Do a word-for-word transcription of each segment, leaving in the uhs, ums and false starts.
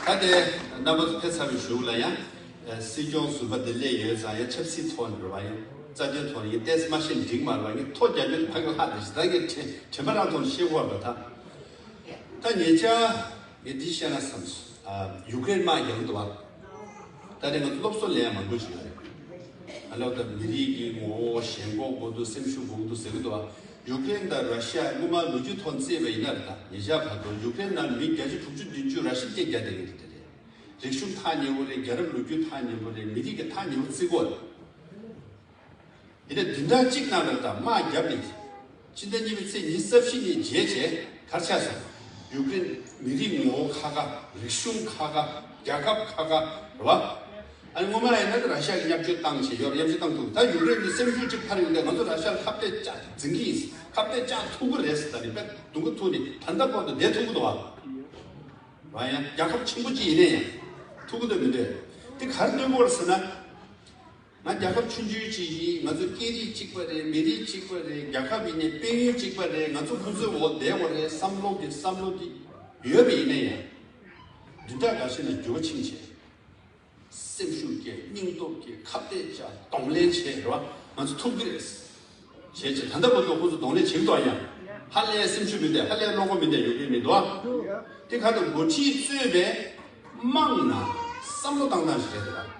ད་དེ་རྣམ་པ་ཚོ་ཕེབས་ཚར་བའི་གཞུག་ལ་ཡང་། ཨ། སྲིད་སྐྱོང་ཟུར་པ་དེ་སླེབས་ཡོད་ཙང་ཡང་ཆབ་སྲིད་ཐོག་ནས་རེད་བ། ཡང་རྩ་དོན་ཐོག་ནས་ཡང་ཏོག་ཙམ་མ་ཤེས་འགྲིག་མ་རེད་བ། ངས་ཐོ་རྒྱག་རྒྱུ་ཕ་གི་ལྷག་དེ་ཞིག་ད་ངས་དྲན་དྲན་པ་རང་ཐོག་ནས་ཤེས་དགོས་པ་ད། ད་ཉེ་ཆར་ངས་འདི་བཤད་ན་བསམ་སོང་། ཨ། ཡུཀ་རེན་དམག་རྒྱག་གི་འདུག་བ། ད་རེས་ང་ཚོ་སློབ་གསོ་ལེན་ཡ་མང་པོ་ཞིག་ཡོད་རེད། ང་ལོ་ད་མི་རིགས་ཀྱི་ངོ་བོ་ཞེན་ཁོག་དགོས་འདུག་སེམས་ཤུགས་དགོས་འདུག་ཟེར་གི་འདུག་བ། ཡུཀ་རེན་དང་ར་ཤི་ཡ་སྔོན་མ་ལོ་རྒྱུས་ཐོག་བརྩིས་པ་ཡིན་ན་རེད། ད་ཉེ་ཆར་བར་དུ་ཡུཀ་རེན་ནང་མི་བརྒྱ་ཆ་དྲུག་ཅུ་བདུན་ཅུ་ར་ཤི་ཡ་སྐད་རྒྱག་བསྡད་མཁན་དེ་རེད། རིག་གཞུང་ཐག་ཉེ་བོ་རེད། རྒྱལ་རབས་ལོ་རྒྱུས་ཐག་ཉེ་བོ་རེད། མི་རིགས་ཀྱི་ཐག་ཉེ་བོ་བརྩི་གི་ཡོད་རེད། དེ་ནས་བདུན་ཕྲག་གཅིག་ནང་ལ་ད་དམག་བརྒྱབ་ནས། སྤྱི་ཟླ་གཉིས་པའི་ཚེས་ཉི་ཤུ་རྩ་བཞི་ནས་རྗེས་བྱས་ག་རེ་ཆགས་སོང་། ཡུཀ་རེན་མི་རིགས་ངོ་བོ་ཁ་ཁ། རིག་གཞུང་ཁ་ཁ། རྒྱལ་ཁབ་ཁ་ཁ་རེད་བ། ཨ་ནི་སྔོན་མ་ཡིན་ན་ར་ཤི་ཡ་གིས་བརྙས་བཅོས་བཏང་བྱས་ཡོད་རེད། བརྙས་བཅོས་བཏང་ཐུབ། ད་ཡུཀ་རེན་གྱི་སེམས་ཤུགས་གཅིག་འཕར་ཡོང་དུས་ང་ཚོ་ར་ཤི་ཡ་ལ་ཁ་གཏད་བཅག་འཛིན་གྱི་ཡིན། ཁ་གཏད་བཅག་ཐུབ་ཀྱི་རེད་ཟེར། ད་ནི་དཔེ་སྡུག་པོ་ཐུག་ནས་ད་ལྟ་བར་དུ་བསྡད་ཐུབ་ཀྱི་འདུག་བ། རེད་བ། ཡང་རྒྱལ་ཁབ་ཆེན་པོ་གཅིག་ཡིན་ན་ཡང་ཐུབ་ཀྱི་འདུག་མི་འདུག་དེ་ག་རེ་སྟོན་གྱི་ཡོད་རེད་ཟེར་ན། ང་རྒྱལ་ཁབ་ཆུང་ཆུང་ཅིག་ཡིན། ང་ཚོ་སྐད་རིགས་གཅིག་པ་རེད། མི་རིགས་གཅིག་པ་རེད། རྒྱལ་ཁབ་ཡིན་ནའི་དཔལ་ཡོན་གཅིག་པ་རེད། ང་ཚོ་ཁོ་ཚོའི་འོག་བསྡད་དགོས་རེད་བསམ་བློ་གི་བསམ་བློ་དེ་ཡོད་པ་ཡིན་ན་ཡང་། བདུན་ཕྲག་འགའ་ཤས་ནས་འགྱུར་བ་ཕྱིན་བྱས། སེམས་ཤུགས་སྐྱེད། སྙིང་སྟོབས་སྐྱེད། ཁ་གཏད་བཅག་གདོང་ལེན་བྱས་རེད་བ། ང་ཚོ་ཐུབ་ཀྱི་རེད། བྱས་བྱས་ད་ལྟ་བར་དུ་ཁོ་ཚོ་གདོང་ལེན་བྱེད་ཀྱི་འདུག་ཡང་ཧ་ལས་སེམས་ཤུགས་མི་འདུག་ཧ་ལས་བློ་ཁོག་མི་འདུག་ཡོད་ཀྱི་མི་འདུག་དེ་ག་དུ་འགོ་ཁྲིད་གཙོས་པའི་དམངས་ནང་བསམ་བློ་བཏང་སྟངས་ཤིག་རེད་འདུག་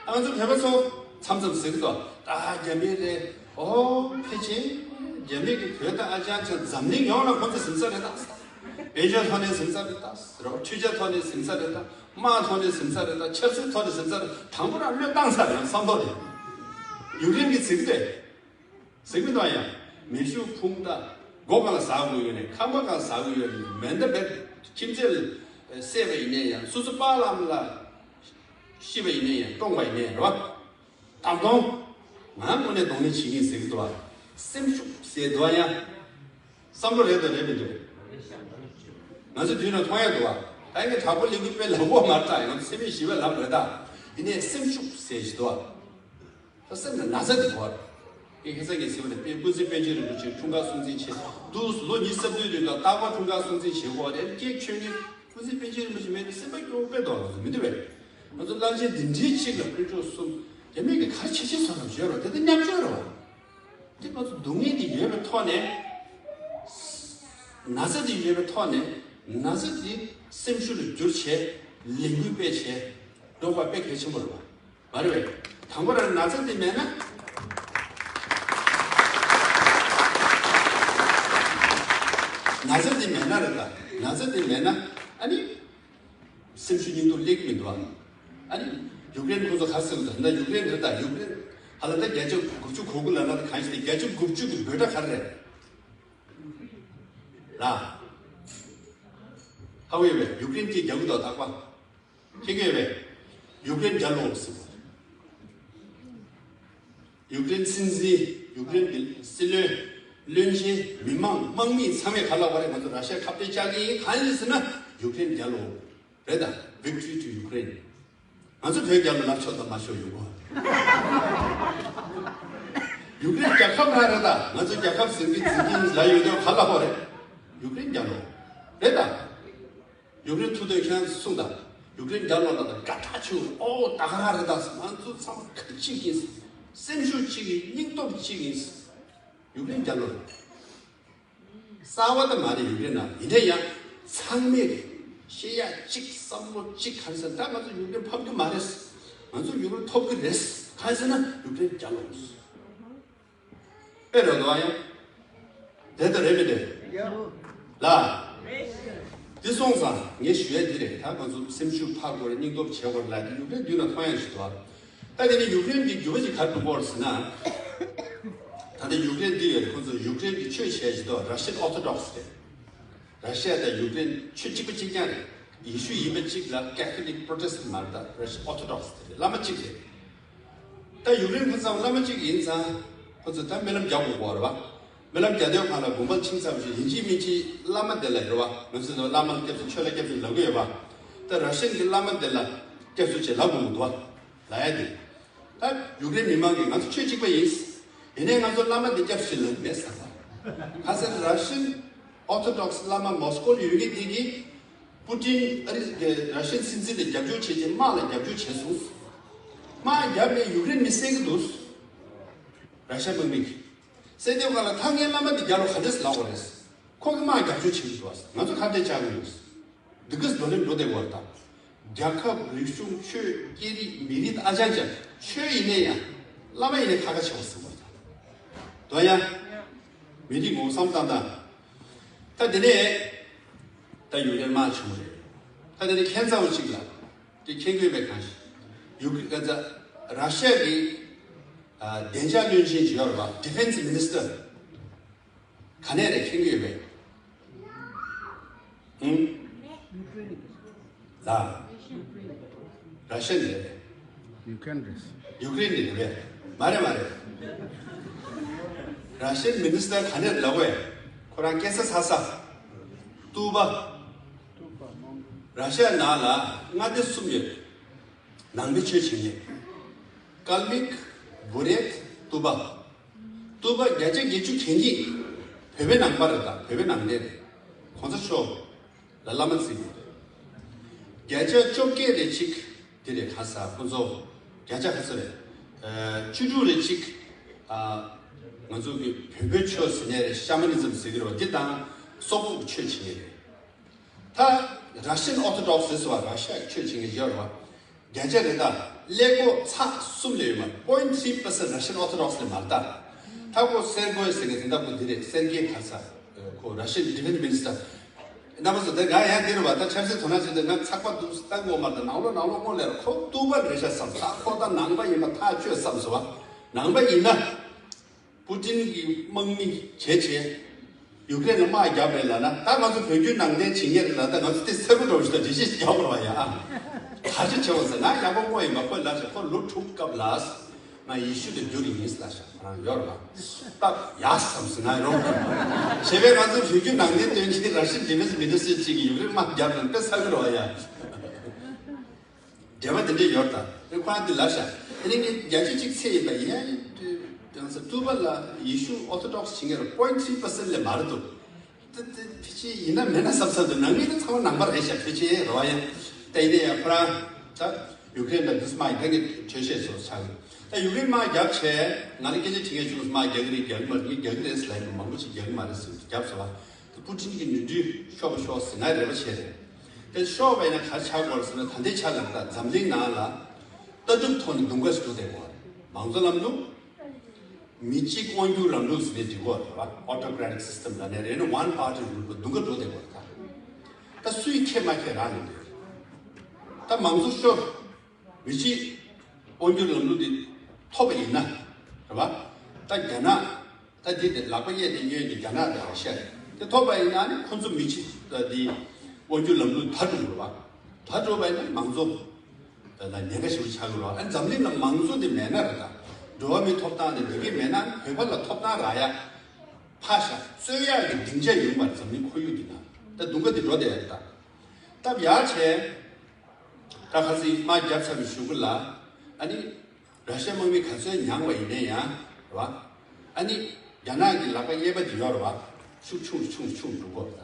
ང་ཚོ་བོད་པ་ཚོ་མཚམས་མཚམས་ཟེར་གྱི་འདུག་ད་རྒྱ་མི་རེད། ཨོ་ཕལ་ཆེར་རྒྱ་མི་གིས་བོད་དང་ཨ་ཅག་ཚང་འཛམ་གླིང་ཡོངས་ལ་ཁོང་ཚོ་ཟིན་ས་རེད་ད། དཔལ་འབྱོར་ཐོག་ནས་ཟིན་ས་རེད་ད། རོ་འཕྲུལ་ཆས་ཐོག་ནས་ཟིན་ས་རེད་ད། དམག་ཐོག་ནས་ཟིན་ས་རེད་ད། ཆབ་སྲིད་ཐོག་ནས་ཟིན་ས་རེད། དང་པོ་རང་བློས་བཏང་ས་རེད་བསམ་བློ་རེད། ཡུཀ་རེན་གྱིས་ཟིན་གྱི་རེད། ཟིན་མི་འདུག་ཡང་མེ་ཤུགས་འཕུར་མདའ་སྒོ་གང་ལ་ཟ་དགོས་ཡོད་ནས། ཁང་པ་གང་ཟ་དགོས་ཡོད་ནས། མེ་མདའ་བེད་ཁྱིམ་མཚེས་ལ་བསད་པ་ཡིན་ནའི་ཡང་། སོ་སོ་པཱ་ལགས་ལ་ཤི་བ་ཡིན་ནའི་ཡང་། བཀྲོངས་པ་ཡིན་ནའི་རེད་བ། ད་དུང་ང་དངོས་གནས་གདོང་ལེན་བྱེད་ཀྱི་ཡིན་ཟེར་གྱི་འདུག་བ། སེམས་ཤུགས་ཟེར་འདུག་ཡང་། བསམ་བློ་རེད་དང་རེད་མི་འདུག་ང་ཚོ་དུས་ནང་མཐོང་ཡ་འདུག་བ། ད་ཡིན་གྱི་དྲག་པོ་ལས་འགུལ་དཔེ་ལབ་དགོས་མ་རེད། ད་ཡང་སེམས་མེད་ཞི་བའི་ལམ་རེད་ད། ཡིན་ནའི་སེམས་ཤུགས་ཟེར་གྱི་འདུག་བ། ད་སེམས་ལ་ན་ཚ་དེ་གོ་བ་རེད། ངས་ཁ་སང་ངས་ཟེར་བ་ནི་དཔེ་ཀུན་གཟིགས་པཎ་ཆེན་རིན་པོ་ཆེ་འཁྲུངས་སྐར་སྲུང་བརྩི་བྱེད་འདུག་ལོ་ཉི་ཤུ་རྩ་བདུན་རིང་ལ་རྟག་པར་འཁྲུངས་སྐར་སྲུང་བརྩི་བྱེད་དགོས་རེད། སྐད་ཁྱོད་ངས་ཀུན་གཟིགས་པཎ་ཆེན་རིན་པོ་ཆེ་མེད་དུས་སེམས་པ་སྐྱོ་པོ་དཔེ་འདུག་ང་ཚོ་མི་འདུག་བས། ང་ཚོ་བླ་ཆེན་འདི་འདྲའི་ཅིག་ལ་དཀོན་མཆོག་གསུམ་རྒྱ་མི་གིས་ག་རེ་བྱེད་ཀྱི་སོང་ལབ་བརྗོད་རོགས། དེ་ལྟར་བརྙས་བཅོས་རོགས། དེ་ང་ཚོ་སྡུག་བསྔལ་འདི་ཡོད་པའི་ཐོག་ནས། ན་ཚ་འདི་ཡོད་པའི་ཐོག་ནས། ན་ཚ་འདི་སེམས་ཤུགས་ལ་བསྒྱུར་བྱས། ལས་འགུལ་སྤེལ་བྱས་འགྲོ་དགོས་པ་དཔེ་གལ་ཆེན་པོ་རེད་བ། མ་རེད་བས། དང་པོ་རང་ན་ཚ་འདི་མེད་ན། ན་ཚ་འདི་མེད་ན་རེད་ད། ན་ཚ་འདི་མེད་ན་ཨ་ནི། སེམས་ཤུགས་སྙིང་སྟོབས་སླེབས་ཀྱི་མི་འདུག་ཨ། ཨ་ནི་ཡུཀ་རེན་ཁོ་ཚོ་ག་རེ་ཟེར་གྱི་འདུག་ད་ཡུཀ་རེན་རེད་ད། ཡུཀ་རེན་ཧ་ལ་ད་བརྒྱ་ཆ་དགུ་བཅུ་གོ་དགུ་ལབ་ན་ད་གང་ཞིག་དེ་བརྒྱ་ཆ་དགུ་བཅུ་གི་འབོད་སྒྲ་ག་རེ་རེད། ལ། ཧ་གོ་ཡོད་པས། ཡུཀ་རེན་གྱིས་རྒྱག་གི་འདུག་རྟག་པ། ཤེས་ཀྱི་ཡོད་པས། ཡུཀ་རེན་རྒྱལ་ལོ་ཟེར་བ། ཡུཀ་རེན་སྲིད་འཛིན། ཡུཀ་རེན་གྱི་སྲིད་བློན། བློན་ཆེན། མི་མང་། དམག་མི་ཚང་མས་ག་ལབ་པ་རེད། ང་ཚོ་ར་ཤི་ཡ་ཁ་གཏད་བཅག་གི་ཡིན། གང་ཡིན་ཟེར་ན་ཡུཀ་རེན་རྒྱལ་ལོ་རེད་ད། Victory to Ukraine། ང་ཚོ་བོད་རྒྱལ་ལོ་ལབ་ཆོག་དང་མ་ཆོག་ཡོད་གོ། ཡུཀ་རེན་རྒྱལ་ཁབ་རང་རེད་ད། ང་ཚོ་རྒྱལ་ཁབ་ཟེར་གི་འཛིན་གི་ལ་ཡོད་དོ་ག་ལབ་པ་རེད། ཡུཀ་རེན་རྒྱལ་ལོ་རེད་ད། ཡུཀ་རེན་ཐུགས་འདོད་ཁྱེད་རང་ཚོ་གསུངས་དང་། ཡུཀ་རེན་རྒྱལ་ལོ་ལ་དང་དགའ་དྲག་ཆུ་ཨོ་ད་ག་རང་རེད་ད། ང་ཚོ་ཚང་མ་ཁ་གཅིག་ཡིན། སེམས་ཤུགས་གཅིག་ཡིན། སྙིང་སྟོབས་གཅིག་ཡིན། ཡུཀ་རེན་རྒྱལ་ལོ་རེད། གསར་བ་ད་མ་རེད་ཡུཀ་རེན་ནང་། ཡིན་ནའི་ཡང་ཚང་མས་རེད། ཤེས་ཡ་གཅིག་བསམ་བློ་གཅིག་ག་རེ་ཟེར་ད། ང་ཚོ་ཡུཀ་རེན་ཕམ་གི་མ་རེད། ང་ཚོ་ཡུཀ་རེན་ཐོབ་གི་རེད། ག་རེ་ཟེར་ན་ཡུཀ་རེན་རྒྱལ་ལོ་རེད། དཔེ་རེད་འདུག་ཨ་ཡང་། དེ་ལྟར་རེད་མི་འདུག་ལ། འདི་སོང་ཙང་ངས་ཞུ་ཡ་འདི་རེད། ད་ང་ཚོ་སེམས་ཤུགས་འཕར་དགོས་རེད། སྙིང་སྟོབས་བྱེད་དགོས་རེད་ལ། འདི་ཡུཀ་རེན་མདུན་ལ་མཐོང་ཡ་ཞིག་འདུག་ཨ། ད་དེ་ནི་ཡུཀ་རེན་གྱི་འགྱུར་བ་ཞིག་ག་རེ་འགྲོ་གི་ཡོད་རེད་ཟེར་ན། ད་ལྟ་ཡུཀ་རེན་འདི་ཡོད་རེད། ཁོང་ཚོ་ཡུཀ་རེན་གྱི་ཆོས་བྱས་ཞིག་འདུག Russian Orthodox་རེད། ར་ཤི་ཡ་དང་ཡུཀ་རེན་ཆོས་གཅིག་པ་གཅིག་རྐྱང་རེད། ཡེ་ཤུ་ཡིན་པ་གཅིག་ལ་Catholic Protestant་མ་རེད། ད་Russian Orthodox་དེ་རེད། བླ་མ་གཅིག་རེད། ད་ཡུཀ་རེན་ཁོ་ཚང་བླ་མ་གཅིག་ཡིན་ཙང་ཁོ་ཚོ་ད་སྨོན་ལམ་རྒྱག་དགོས་པ་རེད་བ། སྨོན་ལམ་རྒྱག་དུས་སྒང་ལ་དགོན་པ་ཕྱིན་ཚར་བ་ཞིག་ཡིན་གཅིག་མིན་གཅིག་བླ་མ་དེ་ལ་རེད་བ། ང་ཚོས་བླ་མ་ལ་སྐྱབས་སུ་ཆོས་ལ་སྐྱབས་སུ་ལབ་གི་ཡོད་བ། ད་ར་ཤན་གྱི་བླ་མ་དེ་ལ་སྐྱབས་སུ་ཆེ་ལབ་དགོས་མི་འདུག་བ། ལབ་ཡ་དེ། ད་ཡུཀ་རེན་མི་མང་གིས་ང་ཚོ་ཆོས་གཅིག་པ་ཡིན། ཡིན་ནའི་ང་ཚོ་བླ་མ་དེ་སྐྱབས་སུ་ལབ་མེད་ཟེར་བ། ག་ཟེར་ར་ཤན་Orthodox་བླ་མ་མོ་སྐོར་ཡོད་མཁན་དེ་གིས། པུ་ཏིན་ཨ་རི་ར་ཤི་ཡའི་སྲིད་འཛིན་དེ་རྒྱབ་སྐྱོར་བྱེད་ཀྱི་དམག་ལ་རྒྱབ་སྐྱོར་བྱས་སོང་། དམག་རྒྱབ་ནས་ཡུཀ་རེན་མི་བསད་ཀྱི་འདུག་ར་ཤི་ཡ་དམག་མི་གིས། བསད་དུས་སྒང་ལ་ད་ངའི་བླ་མ་དེ་རྒྱ་ལོ་ག་འདྲས་ལབ་པ་རེད། ཁོ་གི་དམག་རྒྱབ་སྐྱོར་བྱེད་ཀྱི་འདུག་ང་ཚོ་ཁ་གཏད་བཅག་གི་ཡོད། འདི་གས་བགྲོ་གླེང་འགྲོ་བསྡད་པ་རེད་ད། རྒྱལ་ཁབ་རིག་གཞུང་ཆོས་སྐད་རིགས་མི་རིགས་ཨ་ཅག་ཅག་ཆོས་ཡིན་ནའི་ཡང་བླ་མ་ཡིན་ནའི་ཁ་ཁ་བྱེད་པ་ཟེར་བ་རེད་ད། དོན་ཡང་མི་རིགས་ངོ་བསམ་བཏང་དང་། ད་དེ་ནས་ད་ཡུཀ་རེན་དམག་བྱུང་བ་རེད། ད་དེ་ནས་ཁྱད་མཚར་བོ་གཅིག་ལ། དེ་མཁྱེན་གྱི་ཡོད་པའི་གང་ཞིག་ཡུཀ་རེན་ད་ར་ཤི་ཡ་གི་ཨ་བདེ་འཇགས་བློན་ཆེན་ཅིག་ཡོད་རེད་པ། Defense Minister ག་ནས་རེད། མཁྱེན་གྱི་ཡོད་པས། ཨུམ། ལ། ར་ཤི་ཡ་ནས་རེད། ཡུ་ཀེ་རེན་རེད། ཡུ་ཀེ་རེན་ནས་རེད་པས། མ་རེད་མ་རེད། ར་ཤི་ཡན་མི་ནི་སི་ཊར་ག་ནས་རེད་ལབ་པས། ཁོ་རང་སྐད་ཆ་ཚ་ས། ཏུ་པ། ར་ཤི་ཡ་ནང་ལ་མངའ་སྡེ་གསུམ་ཡོད། ནང་པའི་ཆོས་བྱེད་མཁན། ཀལ་མིག་བུ་རེད། ཏུ་པ། ཏུ་པ་བརྒྱ་ཆ་བརྒྱད་ཅུ་གྱ་གཉིས་བོད་པའི་ནང་པ་རེད་ད། བོད་པའི་ནང་བསྟན་རེད། གོང་ས་མཆོག་ལ་བླ་མ་བརྩི་གི་རེད། བརྒྱ་ཆ་བཅོ་བརྒྱད་རེ་གཅིག་དེ་རེད། ག་ས་ཁོ་ཚོ་བརྒྱ་ཆ་ག་ཚོད་རེད། ཨ་བཅུ་དྲུག་རེ་གཅིག་ཨ་ང་ཚོ་གི་བོན་པོའི་ཆོས་ཟེར་ནས་རེད། ཤ་མ་ནི་ཛམ་ཟེར་གི་རེད་པ། འདི་དང་སོག་པོ་གི་ཆོས་བྱེད་མཁན་རེད། ད་Russian Orthodox ཟེར་སོང་བ། ར་ཤ་ཡ་ཆོས་བྱེད་མཁན་ཡོད་རེད་པ། བརྒྱ་ཆ་རེད་ད། ཀླད་ཀོར་ཚེག་གསུམ་ལས་ཡོད་མ་རེད། point three percent Russian Orthodox ལས་མ་རེད་ད། ད་ཁོ་སེར་གོས་ཟེར་མཁན་དེ་འདྲ་པོ་འདི་རེད། སེར་གེ་ག་ས་ཁོ་Russian Defense Minister རྣམ་པ་ཚོ་དེ་ག་ཡང་འདི་རེད་པ། ད་ཆབ་སྲིད་དོ་སྣང་བྱེད་དུས་ང་ཚགས་པ་འདུག་ལྟ་དགོས་མ་རེད། ནང་ལོགས་ནང་ལོགས་སྔོན་ལ་ཁོ་ཏུ་པ་རེད་ཤག་བསམ། ད་ཁོ་ད་ནང་པ་ཡིན་པ་ཐག་ཆོད་བསམ་སོང་བ། ནང་པ་ཡིན་ན། པུ་ཏིན་གྱི་དམག་མི་བྱས་བྱས། ཡུཀ་རེན་ལ་དམག་བརྒྱབ་རེད་ལབ་ན། ད་ང་ཚོ་བོད་བརྒྱུད་ནང་བསྟན་བྱེད་མཁན་རེད་ལབ། ད་ང་ཚོ་དེ་སེར་པོ་འགྲོ་བཞིན་ད་འགྲེལ་བཤད་རྒྱག་དགོས་རེད་པ་ཡ། ཨ་ག་ཚོད་བྱེད་དགོས་ཟེར་ན། ཡག་པོ་དངོས་ཡིན་པ་ཁོས་ལབ་ཤག་ཁོ་ལོ་དྲུག་སྐབས་ལ་ང་ཡེ་ཤུ་དེ་བསྒྱུར་ཡིན་ལབ་ཤག་ཁོ་རང་ཡོད་རེད་པ། སྟབས་ཡག་བསམ་སོང་ང་རང་། བྱས་པས་ང་ཚོ་བོད་བརྒྱུད་ནང་བསྟན་སྟོན་མཁན་Russian Defense Minister ཅིག་གིས་ཡུཀ་རེན་དམག་བརྒྱབ་ན་དཔེ་ཚ་གི་རེད་པ་ཡ། འབྲེལ་བ་དེ་འདྲས་ཡོད་ད། ཨེ་ཁོ་རང་དེ་ལབ་ཤག་དེ་ནས་ངས་བརྒྱ་ཆ་གཅིག་ཚད་ཡིན་པ་ཡིན་ཡང་། ཡང་ས་ཏུ་པ་ལ་ཡེ་ཤུ་ཨོ་ཐོ་ཌོག་སི་བྱེད་མཁན་རེད། point three percent ལས་མ་རེད་འདུག་དེ་དེ་ཕལ་ཆེར་ཡིན་ན་མེད་ན་བསམ་བསམ་འདུག་ནང་མི་དེ་ཚང་མ་ནང་པ་རེད་ཤག་ཕལ་ཆེར་རེད་པ་ཡ། ད་ཡིན་ན་ཡང་ཁོ་རང་ད་ཡུཀ་རེན་ལ་འདུག་སེ་དམག་ཡིན་ད་ངས་གྲོས་བཤད་བཟོ་ཆགས་ཡོད། ད་ཡུཀ་རེན་དམག་བརྒྱབ་བྱས་ང་ལ་སྐད་ཆ་དྲི་མཁན་བྱུང་། དམག་རྒྱག་གི་རེད་རྒྱག་གི་མ་རེད། ངས་རྒྱག་གི་རེད་ཟེར་ལབ་ཡིན། མང་པོ་ཞིག་རྒྱག་གི་མ་རེད་ཟེར་བརྒྱབ་སོང་བ། དེ་པུ་ཏིན་གྱི་ནོར་འཁྲུལ་ཤོར་བ་ཤོར་ཟེར་ང་རེ་བ་བྱས་རེད། དེ་ཤོར་བ་ཡིན་ན་ག་རེ་ཆགས་དགོས་རེད་ཟེར་ན། ད་ལྟའི་ཆ་ལ་ད་འཛམ་གླིང་ནང་ལ་ལྟ་གྲུབ་ཐོག་ནས་རྡུང་ཁ་ཞིག་འགྲོ་བསྡད་དགོས་རེད། མང་གཙོ་ལམ་ལུགས། མི་གཅིག་དབང་སྒྱུར་ལམ་ལུགས་ཟེར་ནས་འགྲིག་གི་རེད་པ། Autocratic system ལབ་ནས་རེད་ན། One party rule རྡུང་ཁ་འགྲོ་བསྡད་དགོས་རེད་ད། ད་སུས་ཁས་མ་ཁས་རང་ལས་འདུག་ད་མང་གཙོ་ཤོར། མི་གཅིག་དབང་སྒྱུར་ལམ་ལུགས་འདི་ཐོབ་པ་ཡིན་ན་རེད་པ། ད་རྒྱ་ནག་ད་འདི་དེ་ལག་པ་གཡས་དེ་གཡོན་དེ་རྒྱ་ནག་དང་ར་ཤ་ཡ་རེད། དེ་ཐོབ་པ་ཡིན་ན་ནི་ཁོ་ཚོ་མི་གཅིག་ད་འདི་དབང་སྒྱུར་ལམ་ལུགས་ད་འགྲོ་རེད་པ། ད་འགྲོ་བ་ཡིན་ན་མང་གཙོ་ད་ཉེན་ཁ་ཞེ་པོ་ཆགས་ཀྱི་རེད་པ། ཨ་འཛམ་གླིང་ལ་མང་གཙོ་དེ་མེད་ན་རེད་ད། འགྲོ་བ་མིའི་ཐོབ་ཐང་དེ་འདི་གས་མེད་ན་བོད་པ་ལ་ཐོབ་ཐང་རག་ཡ་ཕར་བཞག་རྩོད་ཡག་གི་སྡིངས་ཆ་ཡོད་མ་རེད། འཛམ་གླིང་ཁོར་ཡུག་འདི་ན་ད་རྡུང་ཁ་དེ་འགྲོ་བསྡད་ཡ་རེད་ད། སྟབས་ཡག་བྱས། ད་ཁ་སང་དམག་བརྒྱབ་ཚར་བའི་གཞུག་གུ་ལ་ཨ་ནི་ར་ཤ་ཡའི་དམག་མི་ག་ཚོད་མྱངས་པ་ཡིན་ནའི་ཡང་རེད་པ། ཨ་ནི་རྒྱ་ནག་གི་ལག་པ་གཡས་པ་དེ་ཡོད་རེད་པ། ཤུགས་ཆུང་ཆུང་ཆུང་འགྲོ་གི་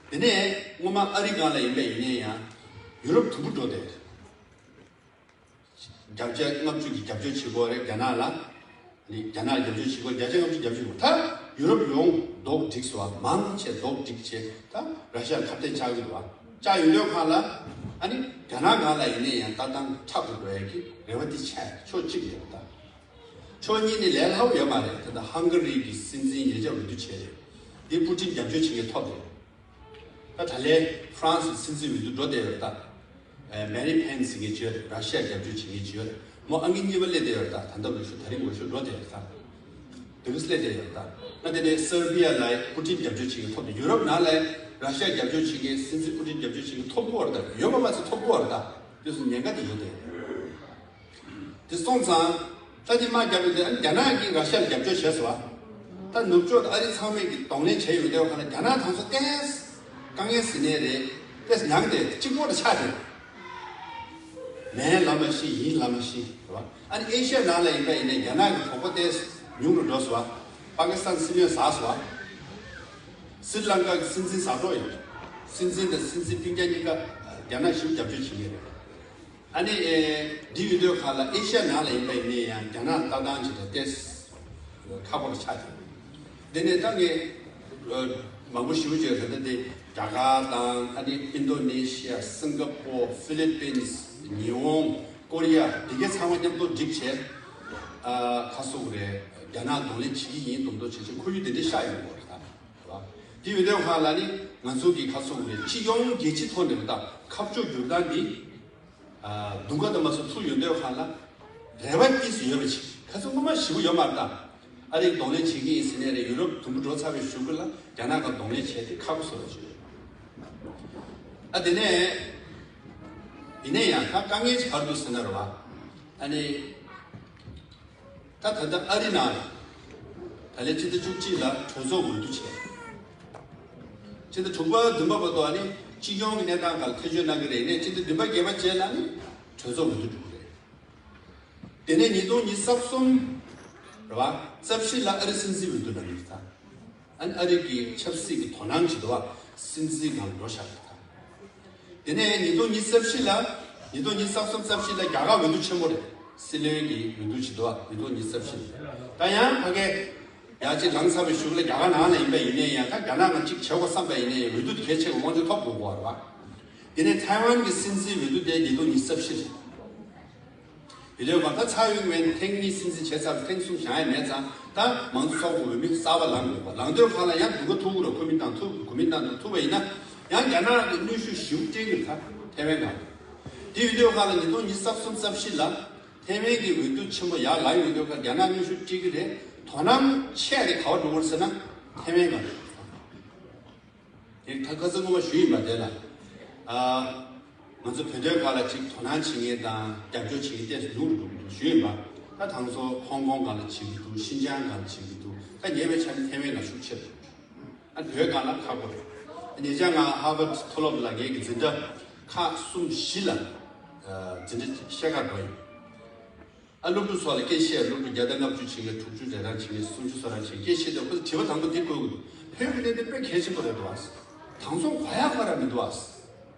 རེད་ད། དེ་ནས་སྔོན་མ་ཨ་རི་སྒང་ལ་ཡིན་པ་ཡིན་ནའི་ཡང་ཡུ་རོབ་དུམ་བུ་འགྲོ་བསྡད། བརྒྱ་ཆ་ལྔ་བཅུ་གི་རྒྱབ་སྐྱོར་བྱེད་དགོས་རེད་རྒྱ་ནག་ལ། ནི་རྒྱ་ནག་རྒྱབ་སྐྱོར་བྱེད་དགོས། བརྒྱ་ཆ་ལྔ་བཅུ་རྒྱབ་སྐྱོར་བྱེད་དགོས། ད་ཡུ་རོབ་ཡོངས་རྡོག་བསྒྲིགས་སོང་བ། མང་ཆེ་རྡོག་བསྒྲིགས་བྱས། ད་ར་ཤ་ཡ་ཁ་གཏད་བཅག་གི་འདུག་བ། བཅག་ཡོང་དུས་སྒང་ལ་ཨ་ནི་རྒྱ་ནག་སྒང་ལ་ཡིན་ནའི་ཡང་ལྟ་སྟངས་ཁྲག་ཏུ་འགྲོ་ཡ་གི་རེ་བ་དེ་ཆགས། ཕྱོགས་གཅིག་ལ་ད་ཕྱོགས་གཉིས་ནས་ལས་སླ་པོ་ཡོད་མ་རེད། ད་ལྟ་ཧང་ག་རི་གི་སྲིད་འཛིན་ཉེ་ཆར་འོས་བསྡུ་བྱས་རེད། འདི་པུ་ཏིན་རྒྱབ་སྐྱོར་བྱེད་མཁན་ཐོབ་རེད། ད་ད་ལན་ཧྥ་རན་སི་སྲིད་འཛིན་འོས་བསྡུ་འགྲོ་བསྡད་ཡོད་ད། ཨ་མེ་རི་པེན་ཟེར་མཁན་ཅིག་ཡོད་རེད། ར་ཤི་ཡ་རྒྱབ་སྐྱོར་བྱེད་མཁན་ཅིག་ཡོད་རེད། མོ་ཨང་ཀི་གཉིས་པ་སླེབས་བསྡད་ཡོད་རེད་ད། ད་ལྟ་འོས་ཤོག་ད་རིང་འོས་ཤོག་འགྲོ་བསྡད་ཡོད་ད། དེ་ག་སླེབས་བསྡད་ཡོད་རེད་ད། ང་དེ་ནས་སར་བྷི་ཡ་ལ་པུ་ཏིན་རྒྱབ་སྐྱོར་བྱེད་མཁན་ཐོབ་འདུག་ཡུ་རོབ་ནང་ལ་ར་ཤི་ཡ་རྒྱབ་སྐྱོར་བྱེད་མཁན་སྲིད་འཛིན་པུ་ཏིན་རྒྱབ་སྐྱོར་བྱེད་མཁན་ཐོབ་ཀྱི་ཡོད་རེད་ད། ཡོད་པ་མ་ཚད་ཐོབ་ཀྱི་ཡོད་རེད་ད། དེ་ཚོ་ཉེན་ཁ་དེ་ཡོད་དེ། དེ་སོང་ཙང་། ད་དེ་དམག་རྒྱབ་ཡོད་དེ་ཨ་ནི་རྒྱ་ནག་གིས་ར་ཤ་ཡར་རྒྱབ་སྐྱོར་བྱས་སོང་བ། ད་ནུབ་ཕྱོགས་དང་ཨ་རི་ཚང་མས་ཀྱི་གདོང་ལེན་བྱས་ཡོང་དུས་སྒང་ལ་རྒྱ་ནག་དང་སོ་ཏེས་དཀའ་ངལ་ཟེར་ནའི་རེད། ཏེས་མྱངས་ཏེ་གཅིག་པོ་དེ་ཆགས་ཏེ། མེད་ལབ་མ་ཤེས། ཡིན་ལབ་མ་ཤེས་རེད་བ། ཨ་ནི་ཨེ་ཤི་ཡ་ནང་ལ་ཡིན་པ་ཡིན་ནའི་རྒྱ་ནག་གི་གྲོགས་པོ་ཏེས་ཉུང་རུ་འགྲོ་སོང་བ། པ་ཀི་སི་ཐན་སྲིད་བློན་ཟག་སོང་བ། སི་རི་ལང་ཀ་གི་སྲིད་འཛིན་ཟག་འགྲོ་ཡོད། སྲིད་འཛིན་དང་སྲིད་འཛིན་སྤུན་ཀྱག་གཉིས་ཀ་རྒྱ་ནག་ཞིབ་རྒྱབ་སྐྱོར་བྱེད་ཀྱི་རེད། ཨ་ནི་ཨེ་འདི་ཡོད་དུས་ག་ལ་ཨེ་ཤ་ཡ་ནང་ལ་ཡིན་པ་ཡིན་ནའི་ཡང་རྒྱ་ནག་ལྟ་སྟངས་ཅིག་ལ་ཏེས་ཁག་པོ་ཆགས་ཀྱི་འདི་ནས་ད་ངས་མང་པོ་ཞིབ་བརྗོད་ད་ལྟ་དེ་རྒྱ་གར་དང་ཨ་ནི་ཨིན་ཌོ་ནེ་ཤི་ཡ། སིང་ག་པོར། ཧྥི་ལི་པིན། ཉི་ཧོང་། ཀོ་རི་ཡ། འདི་གའི་ཚང་མ་མཉམ་དུ་སྒྲིག་བྱས་ཨ་ཁ་སོ་རེད། རྒྱ་ནག་གདོང་ལེན་བྱེད་ཀྱི་ཡིན་མདོག་མདོག་བྱེད་བྱེད་ཁོར་ཡུག་དེ་འདྲ་ཤར་ཡོང་གི་རེད་ད། དེ་ཡོད་དུས་ག་ལ་ནི་ང་ཚོ་གི་ཁ་སོ་རེད། སྤྱི་ཡོངས་རྒྱལ་སྤྱི་ཐོག་ནས་རེད་ད། ཁ་ཕྱོགས་བསྒྱུར་སྟངས་འདི། ཨ་དུང་དཀར་དུ་མ་སོང་ཚུར་ཡོང་དུས་གང་ལ་རེ་བ་ཏིས་ཡོད་པ་ཅིག་ཁ་སང་སྔོན་མ་ཞིབ་པོ་ཡོད་མ་རེད་ད། ཨ་རིས་གདོང་ལེན་བྱེད་ཀྱི་ཡིན་ཟེར་ནས་རེད། ཡུ་རོབ་དུམ་བུ་འགྲོ་ཚར་བའི་གཞུག་གུ་ལ་རྒྱ་ནག་ག་གདོང་ལེན་བྱས་ཏེ་ཁག་པོ་བཟོ་བ་ཅིག་ཡོད། ཨ་དེ་ནས་ཡིན་ནའི་ཡང་ད་དཀའ་ངལ་ཅིག་ག་རེ་འདུག་ཟེར་ན་རེད་བ། ཨ་ནི། ད་ད་ལྟ་ཨ་རི་ནང་ལ་ད་ལན་ཕྱི་ཟླ་བཅུ་གཅིག་ལ་གྲོས་ཚོགས་འོས་བསྡུ་བྱས། ཕྱི་ཟླ་དྲུག་པ་བདུན་པ་བར་དུ་ཨ་ནི་སྤྱི་ཡོངས་ཀྱི་གནས་སྟངས་སྒང་ལ་ཐེ་བྱུས་གནང་གི་རེད། ནས་ཕྱི་ཟླ་བདུན་པ་བརྒྱད་པ་རྗེས་ལ་ནི་གྲོས་ཚོགས་འོས་བསྡུ་འགྲོ་གི་རེད། དེ་ནས་ཉིས་སྟོང་ཉི་ཤུ་རྩ་གསུམ་རེད་བ། རྩ་བཞི་ལ་ཨ་རི་སྲིད་འཛིན་འོས་བསྡུ་གནང་གི་རེད་ད། ཨ་ནི་ཨ་རི་གི་ཆབ་སྲིད་ཀྱི་དོ་སྣང་བྱེད་དུ་བ་སྲིད་འཛིན་ནང་འགྲོ་བཞག་རེད་ད། དེ་ནས་ཉིས་སྟོང་ཉི་ཤུ་རྩ་བཞི་ལ། ཉིས་སྟོང་ཉི་ཤུ་རྩ་གསུམ་རྩ་བཞི་ལ་རྒྱ་གར་འོས་བསྡུ་ཆེན་མོ་རེད། སྲིད་བློན་གྱི་འོས་བསྡུ་བྱེད་དུ་བ་ཉིས་སྟོང་ཉི་ཤུ་རྩ་བཞི་ལ། ད་ཡང་ཕ་གི་ཡར་ཅིག་ལངས་ཚར་བའི་གཞུག་ལ་རྒྱ་གར་ནང་ལ་ཡིན་པ་ཡིན་ནའི་ཡང་ད་རྒྱ་ནག་ནང་གཅིག་བྱེད་དགོས་བསམ་པ་ཡིན་ནའི་ཡང་འོས་བསྡུ་དེ་གལ་ཆེ་བའི་དབང་ཆ་ཐོབ་དགོས་པ་རེད་བ། དེ་ནས་ཐའེ་ཝན་གྱི་སྲིད་འཛིན་འོས་བསྡུ་དེ་ཉིས་སྟོང་ཉི་ཤུ་རྩ་བཞི་རེད། ཡིན་ནའི་བར་ད་ཚར་ཡོང་བའི་ཐེངས་གཉིས་སྲིད་འཛིན་བྱས་ཚར་བའི་ཐེངས་གསུམ་བཞག་ཡ་མེད་ཙང་ད་མང་གཙོ་ཚོགས་པའི་འོས་མི་གསར་པ་ལངས་དགོས་པ། ལངས་དུས་གང་ལ་ཡང་སྡུག་ག་ཐུག་གི་རེད། ཁོ་མི་དང་ཐུག་གོ་མི་དང་ཐུག་པ་ཡིན་ན་ཡང་རྒྱ་ནག་གི་གནོན་ཤུགས་ཞེ་པོ་སྤྲད་ཀྱི་རེད་ད་ཐའེ་ཝན་ནང་། དེ་ཡིན་དུས་གང་ལ་ཉིས་སྟོང་ཉི་ཤུ་རྩ་གསུམ་རྩ་བཞི་ལ་ཐའེ་ཝན་གྱི་འོས་བསྡུ་ཆེན་མོ་ཡར་ལངས་ཡོང་དུས་གང་རྒྱ་ནག་གནོན་ཤུགས་སྤྲད་ཀྱི་རེད། དོ་སྣང་ཆེ་རེད་ག་བ་འགྲོ་གི་རེད་ཟེར་ན་ཐའེ་ཝན་ག་རེད། དེ་ད་ཁ་སང་སྔོན་མ་ཞུས་ཡིན་པ་དེ་ལ། ཨ། ང་ཚོ་བོད་དོན་སྒང་ལ་ཅིག་དོ་སྣང་བྱེད་མཁན་དང་རྒྱབ་སྐྱོར་བྱེད་མཁན་ཏོག་ཙམ་ཉུང་རུ་འགྲོ་གི་འདུག་ཞུས་ཡིན་པ། ད་དེང་སང་ཧོང་ཀོང་སྒང་ལ་བྱེད་ཀྱི་འདུག་ཤིན་ཅང་སྒང་ལ་བྱེད་ཀྱི་འདུག་ད་ཉེ་བའི་ཆར་ནས་ཐའེ་ཝན་ལ་ཤུགས་ཆེ་རུ་འགྲོ། ཨ་བོད་སྒང་ལ་ཁག་པོ་རེད། ཉེ་ཆར་ང་ཧར་ཝརཌ་མཐོ་སློབ་ལ་ངེད་ཀྱི་འཛིན་གྲྭ་ཁག་གསུམ་བཞི་ལ་འཛིན་གྲྭ་བཤད་གར་འགྲོ་ཡིན། ཨ་སློབ་ཕྲུག་ཚོ་ལ་སྐད་བཤད། སློབ་ཕྲུག་བརྒྱ་དང་ལྔ་བཅུ་བྱེད་མཁན་དྲུག་ཅུ་རེ་གྲངས་བྱེད་མཁན་སུམ་ཅུ་སོ་གྲངས་བྱེད་མཁན་སྐད་བཤད་དུས་ཁོ་ཚོ་དྲི་བ་དང་པོ་འདི་བཀོད་ཀྱི་འདུག་བོད་ཀྱི་གནད་དོན་དཔེ་གལ་ཆེན་པོ་རེད་འདུག་ཨ། དེང་སང་གོ་ཡ་ག་ར་མི་འདུག་ཨ།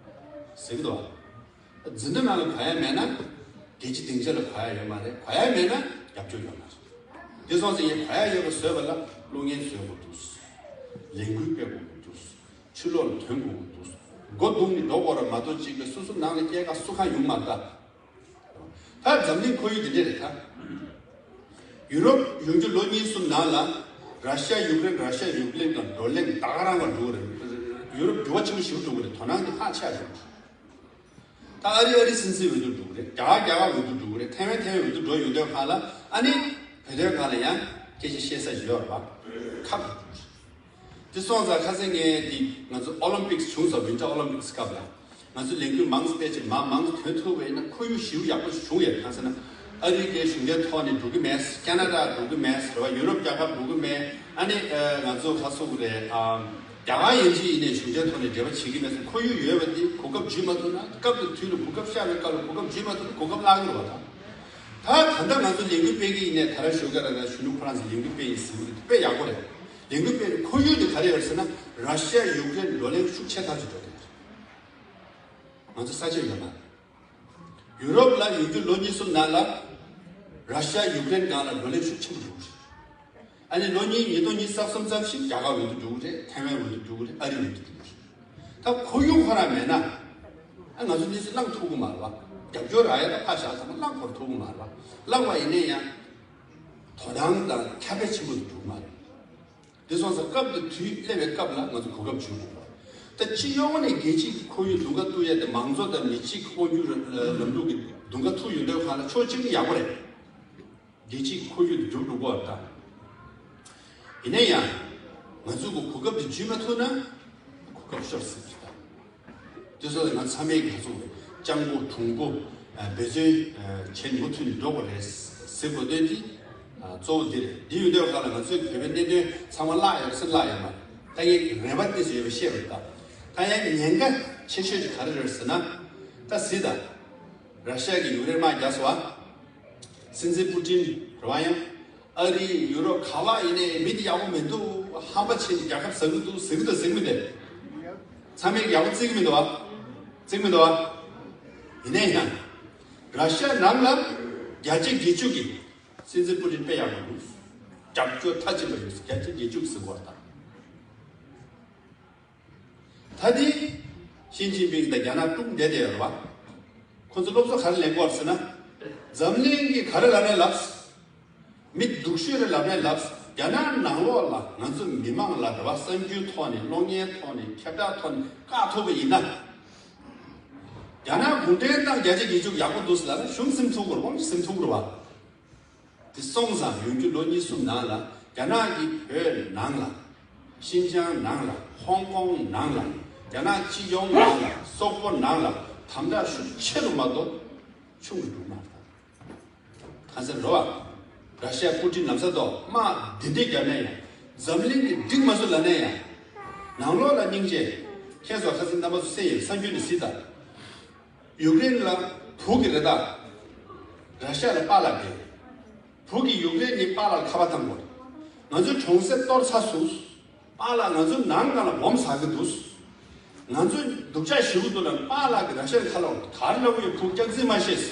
ཟེར་གྱི་འདུག་ཨ། འཛིན་གྲྭ་ནང་ལ་གོ་ཡ་མེད་ན་རྒྱལ་སྤྱི་སྡིངས་ཆ་ལ་གོ་ཡ་ཡོད་མ་རེད། གོ་ཡ་མེད་ན་རྒྱབ་སྐྱོར་ཡོད་མ་རེད། དེ་སོང་ཙང་ངས་གོ་ཡ་ཡོད་པ་བཟོས་པ་ལ་གློག་བརྙན་བཟོས་དགོས་འདུག་ལས་འགུལ་སྤེལ་དགོས་འདུག་ཕྱི་ལོགས་ལ་ཐོན་དགོས་འདུག་སྒོ་བརྡུངས་ནས་འགྲོ་དགོས་ར་མ་གཏོགས་གཅིག་གི་སོ་སོ་ནང་ལ་སྐྱེལ་ཁ་སུ་གང་ཡོང་མ་རེད་ད། ད་འཛམ་གླིང་ཁོར་ཡུག་འདི་འདྲ་རེད་ད། ཡུ་རོབ་ཡོང་རྒྱུ་ལོ་གཉིས་གསུམ་ནང་ལ་ར་ཤ་ཡུཀ་རེན། ར་ཤ་ཡུཀ་རེན་དང་བགྲོ་གླེང་ད་ག་རང་བ་འགྲོ་གི་རེད། ཡུ་རོབ་འགྱུར་བ་ཆེན་པོ་ཞིག་འགྲོ་གི་རེད། དོ་སྣང་དེ་ཧ་ཅང་ཆེ་བ་འགྲོ་གི་རེད། ད་ཨ་རི་ཨ་རི་སྲིད་འཛིན་འོས་བསྡུ་འགྲོ་གི་རེད། རྒྱ་གར་རྒྱ་གར་འོས་བསྡུ་འགྲོ་གི་རེད། ཐའེ་ཝན་ཐའེ་ཝན་འོས་བསྡུ་འགྲོ་ཡོང་དུས་གང་ལ་ཨ་ནི་བོད་དོན་སྒང་ལ་ཡང་སྐད་ཆ་བཤད་ས་ཞིག་ཡོད་རེད་པ། ཁག་འགྲོ་གི་རེད། དེ་སོང་ཙང་ཁ་སང་ངས་དེ་ང་ཚོ་ཨོ་ལིམ་པིག་སི་བྱུང་སོང་། ཝིན་ཊར་ཨོ་ལིམ་པིག་སི་སྐབས་ལ་ང་ཚོ་ལས་འགུལ་མང་ཙམ་སྤེལ་ཅིག་མ་མང་ཙམ་ཐོན་ཐུབ་པ་ཡིན་ན་ཁོར་ཡུག་ཞེ་པོ་ཡག་པོ་ཞིག་བྱུང་ཡོད། གང་ཟེར་ན་ཨ་རི་གའི་གཞུང་འབྲེལ་ཐོག་ནས་འགྲོ་གི་མེད། ཁ་ན་ཌ་འགྲོ་གི་མེད་རེད་བ། ཡུ་རོབ་རྒྱལ་ཁབ་འགྲོ་གི་མེད། ཨ་ནི་ང་ཚོ་ག་ཟེར་དགོས་རེད། རྒྱ་གར་ཡན་ཆད་ཡིན་ནའི་གཞུང་འབྲེལ་ཐོག་ནས་འབྲེལ་བ་བྱེད་ཀྱི་མེད་ཙང་ཁོར་ཡུག་ཡོད་པ་དེ་གོ་སྐབས་འཇུས་མ་ཐུབ་ན་སྐབས་དང་དུས་ལ་གོ་སྐབས་ཤར་བའི་སྐབས་ལ་གོ་སྐབས་འཇུས་མ་ཐུབ་ན་གོ་སྐབས་བརླག་གི་རེད་བ། ད་ད་ད་ལྟ་ང་ཚོ་ལས་འགུལ་སྤེལ་གྱི་ཡིན་ནའི་ད་ར་ཞོགས་ཀ་ར་ད་གཞོན་ནུ་ཁོ་རང་ཚོ་ལས་འགུལ་སྤེལ་ཡིན་ཟེར་གྱི་འདུག་དཔེ་ཡག་པོ་རེད། ལས་འགུལ་སྤེལ་ནས་ཁོར་ཡུག་དེ་ག་རེ་ཡོད་ཟེར་ན་ར་ཤི་ཡ་ཡུཀ་རེན་བགྲོ་གླེང་ཤུགས་ཆེ་ཐག་ཆོད་འགྲོ་གི་རེད། ང་ཚོ་ས་ཆ་ཡོད་མ་རེད། ཡུ་རོབ་ལ་ཡོང་རྒྱུ་ལོ་གཉིས་གསུམ་ནང་ལ་ར་ཤི་ཡ་ཡུཀ་རེན་སྒང་ལ་བགྲོ་གླེང་ཤུགས་ཆེན་པོ་འགྲོ་གི་རེད། ཨ་ནི་ལོ་གཉིས་ཉིས་སྟོང་ཉི་ཤུ་རྩ་གསུམ་རྩ་བཞི་རྒྱ་གར་འོས་བསྡུ་འགྲོ་གི་རེད། ཐའེ་ཝན་འོས་བསྡུ་འགྲོ་གི་རེད། ཨ་རི་འོས་བསྡུ་འགྲོ་གི་རེད། ད་ཁོར་ཡུག་ཁོ་རང་མེད་ན་ཨ་ང་ཚོ་གནས་ཚུལ་བླང་ཐུབ་ཀྱི་མ་རེད་བ། རྒྱབ་སྐྱོར་རག་ཡ་ད་ཕར་བཞག་ཚང་མ་བླང་ཁོ་རང་ཐུབ་ཀྱི་མ་རེད་བ། བླངས་པ་ཡིན་ནའི་ཡང་དོ་སྣང་དང་ཁྱབ་སྤེལ་ཆེན་པོ་དུ་འགྲོ་གི་མ་རེད། དེ་སོང་ཙང་སྐབས་དེ་དུས་སླེབས་པའི་སྐབས་ལ་ང་ཚོ་གོ་སྐབས་བྱུང་དགོས་པ། ད་སྤྱི་ཡོངས་ནས་རྒྱལ་སྤྱིའི་ཁོར་ཡུག་དུང་དཀར་གཏུག་ཡ་དེ་མང་གཙོ་དང་མི་གཅིག་དབང་སྒྱུར་ལམ་ལུགས་ཀྱི་དུང་དཀར་ཐུག་ཡོང་དུས་གང་ལ་ཕྱོགས་གཅིག་ནས་ཡག་པོ་རེད། རྒྱལ་སྤྱིའི་ཁོར་ཡུག་དེ་འགྱུར་འགྲོ་གི་རེད་ད། ཡིན་ན་ཡང་ང་ཚོ་གི་གོ་སྐབས་དེ་འཇུས་མ་ཐུབ་ན་གོ་སྐབས་ཤོར་སྲིད་ཀྱི་རེད་ད། དེ་སོགས་ལ་ང་ཚང་མས་ག་ཚོད་སྤྱང་པོ་གྲུང་པོ་འབད་བརྩོན་བྱེད་མུ་མཐུད་ནས་འགྲོ་དགོས་རེད་ཟེར་དགོས་དོན་དེ་གཙོ་བོ་འདི་རེད། འདི་ཡོད་དུས་ག་ལ་ང་ཚོའི་བོད་པའི་གནད་དོན་ཚང་མ་བརླག་ཡོད་ཟེར་བརླག་ཡོད་མ་རེད། ད་ངས་རེ་བ་ཏོག་ཙམ་ཡོད་པ་བཤད་པ་རེད་ད། ད་ཡང་ཉེན་ཁ་ཆེ་ཤོས་ཅིག་ག་རེ་རེད་ཟེར་ན། ད་གཟིགས་དང་། ར་ཤི་ཡ་གིས་ཡུཀ་རེན་དམག་རྒྱག་སོང་བ། སྲིད་འཛིན་པུ་ཏིན་རེད་བ། ཡང་ཨ་རི་ཡུ་རོབ་ག་བ་ཡིན་ནའི་མི་དེ་ཡག་པོ་མི་འདུག་ཧམ་པ་བྱས་ནས་རྒྱལ་ཁབ་ཟ་གི་འདུག་ཟེར་གི་འདུག་ཟེར་གི་མི་འདུག་ཚང་མས་ཡག་པོ་བརྩི་གི་མི་འདུག་བ། བརྩི་གི་མི་འདུག་བ། ཡིན་ནའི་ཡང་། ར་ཤ་ནང་ལ་བརྒྱ་ཆ་བརྒྱད་ཅུ་གི་སྲིད་འཛིན་པུ་ཏིན་དཔེ་ཡག་པོ་འདུག་རྒྱབ་སྐྱོར་མཐའ་གཅིག་པ་ཡོད། བརྒྱ་ཆ་བརྒྱད་ཅུ་གི་ཟིན་གོ་ད། ད་དེ། ཞི་ཅིན་ཕིང་དང་རྒྱ་ནག་དཀྲུག་བསྡད་དེ་ཡོད་རེད་བ། ཁོ་ཚོ་སློབ་གསོ་ག་རེ་ལེན་གོ་ཟེར་ན། འཛམ་གླིང་གི་ག་རེ་ལབ་ནའི་ལབ། མི་སྡུག་ཤོས་རེ་ལབ་ནའི་ལབ། རྒྱ་ནག་ནང་ལོགས་ལ་ང་ཚོ་མི་མང་ལ་རེ་བ་གསར་འགྱུར་ཐོག་ནས། གློག་བརྙན་ཐོག་ནས། ཁྱབ་བསྒྲགས་ཐོག་ནས་བཀག་ཐུབ་པ་ཡིན་ན། རྒྱ་ནག་གུང་ཁྲན་ཏང་བརྒྱ་ཆ་བརྒྱད་ཅུ་ཡག་པོ་འདུག་ཟེར་ལབ་ན་གཞུང་སེམས་ཚུགས་དགོས་རེད། དབང་ཆ་སེམས་ཚུགས་དགོས་རེད་བ། དེ་སོང་ཙང་ཡོང་རྒྱུ་ལོ་གཉིས་གསུམ་ནང་ལ་རྒྱ་ནག་གིས་བོད་ནང་ལ། ཤིན་ཅང་ནང་ལ། ཧོང་ཀོང་ནང་ལ། རྒྱ་ནག་སྤྱི་ཡོངས་ནང་ལ། སོག་པོ་ནང་ལ་དམ་དྲག་ཤུགས་ཆེ་རུ་མ་གཏོགས་ཆུང་རུ་འགྲོ་མ་ཐག་གང་ཟེར་རོ་བ། ར་ཤ་པུ་ཏིན་ལམ་སང་དོ་དམག་འདི་འདྲས་བརྒྱབ་ནས་ཡང་། འཛམ་གླིང་གི་འགྲིག་མ་བཟོ་ལབ་ནས་ཡང་། ནང་ལོགས་ལ་སྙིང་རྗེ། ཁྱེད་ཚོ་ཁ་སང་རྣམ་པ་ཚོ་སེ་ཡིན་གསར་འགྱུར་ནས་གཟིགས་དང་། ཡུཀ་རེན་ལ་བུ་གི་རེད་ད། ར་ཤ་ལ་པཱ་ལགས་རེད། བུ་གི་ཡུཀ་རེན་ནི་པཱ་ལགས་ལ་ཁ་པར་བཏང་དགོས། ང་ཚོའི་གྲོང་གསེབ་གཏོར་ཚར་སོང་། པཱ་ལགས་ང་ཚོའི་ནང་སྒང་ལ་སྦོམ་ཟ་གི་འདུག་ང་ཚོས་སྡུག་ཅག་ཞེ་པོ་འདུག་ལ། པཱ་ལགས་ཀྱི་ར་ཤ་ལ་ཁ་ལོག་ག་རེ་ལབ་ཀྱི་ཡོད། བུ་སྐྱག་རྫུན་མ་བཤད།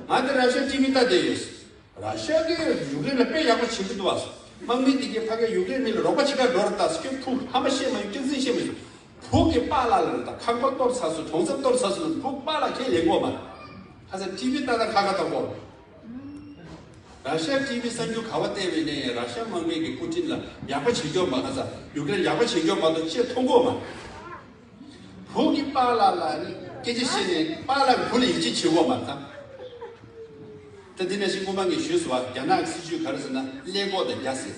ང་དེ་ར་ཤ་ཊི་ཝི་ལྟ་བསྡད་ཡོད། ར་ཤ་གིས་ཡུཀ་རེན་ལ་དཔེ་ཡག་པོ་བྱེད་ཀྱི་འདུག་བ། དམག་མི་དེ་གས་ཕ་གིར་ཡུཀ་རེན་མི་ལ་རོགས་པ་བྱེད་གར་འགྲོ་རེད་ད་ཟེར་གྱི། བུ་ཧམ་པ་བཤད་མ་ཡོང་། སྐྱག་རྫུན་བཤད་མ་ཡོང་། བུ་གིས་པཱ་ལགས་ལ་ད་ཁང་པ་གཏོར་ཚར་སོང་། གྲོང་གསེབ་གཏོར་ཚར་སོང་། བུ་པཱ་ལགས་ཁས་ལེན་གོ་མ། ཁ་སང་ཊི་ཝི་ལྟ་ད་ཁ་ཁ་ད་གོ། ར་ཤ་ཊི་ཝི་གསར་འགྱུར་ག་བ་བལྟས་པ་ཡིན་ནའི་ར་ཤ་དམག་མི་གིས་པུ་ཏིན་ལ་ཡག་པོ་བྱེད་ཀྱོག་མ། ཁ་སང་ཡུཀ་རེན་ཡག་པོ་བྱེད་ཀྱོག་མ་གཏོགས་ཅི་མཐོང་གོ་མ། བུ་གིས་པཱ་ལགས་ལ་ནི་སྐད་ཆ་བཤད་ནས་པཱ་ལགས་བུ་ལ་ཡིད་ཆེས་བྱེད་གོ་མ་ད། ད་འདི་ནང་བཞིན་སྔོན་མ་ངས་ཞུས་སོང་བ། རྒྱ་ནག་གི་སྲིད་ཇུས་ག་རེ་ཟེར་ན་ཀླད་ཀོར་དང་རྒྱ་ཟེར།